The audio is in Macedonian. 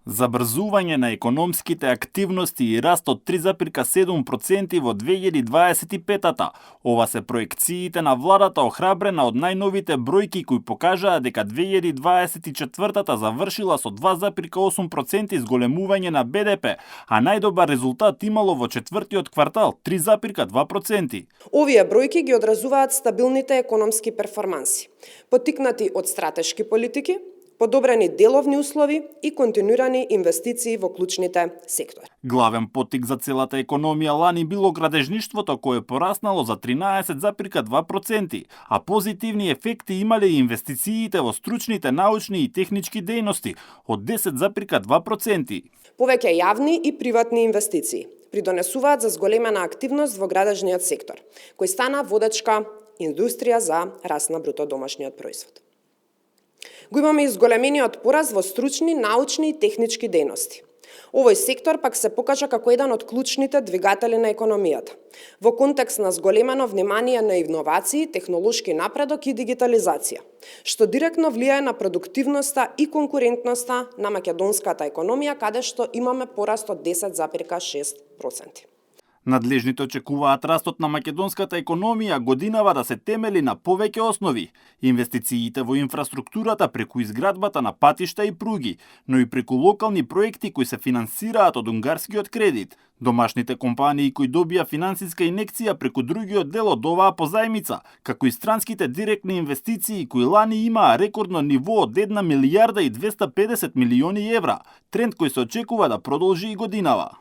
Забрзување на економските активности и раст од 3,7% во 2025-та. Ова се проекциите на владата охрабрена од најновите бројки кои покажаа дека 2024-та завршила со 2,8% изголемување на БДП, а најдобар резултат имало во четвртиот квартал 3,2%. Овие бројки ги одразуваат стабилните економски перформанси, поттикнати од стратешки политики, подобрени деловни услови и континуирани инвестиции во клучните сектори. Главен поттик за целата економија лани било градежништвото, кое пораснало за 13,2%, а позитивни ефекти имале и инвестициите во стручните, научни и технички дејности од 10,2%. Повеќе јавни и приватни инвестиции придонесуваат за зголемена активност во градежниот сектор, кој стана водечка индустрија за раст на бруто домашниот производ. Го имаме изголемениот пораст во стручни, научни и технички дејности. Овој сектор пак се покажа како еден од клучните двигатели на економијата, во контекст на зголемено внимание на инновации, технолошки напредок и дигитализација, што директно влијае на продуктивноста и конкурентноста на македонската економија, каде што имаме пораст од 10,6%. Надлежните очекуваат растот на македонската економија годинава да се темели на повеќе основи. Инвестициите во инфраструктурата преку изградбата на патишта и пруги, но и преку локални проекти кои се финансираат од унгарскиот кредит. Домашните компании кои добија финансиска инекција преку другиот дел од оваа позајмица, како и странските директни инвестиции кои лани имаа рекордно ниво од 1 милијарда и 250 милиони евра, тренд кој се очекува да продолжи и годинава.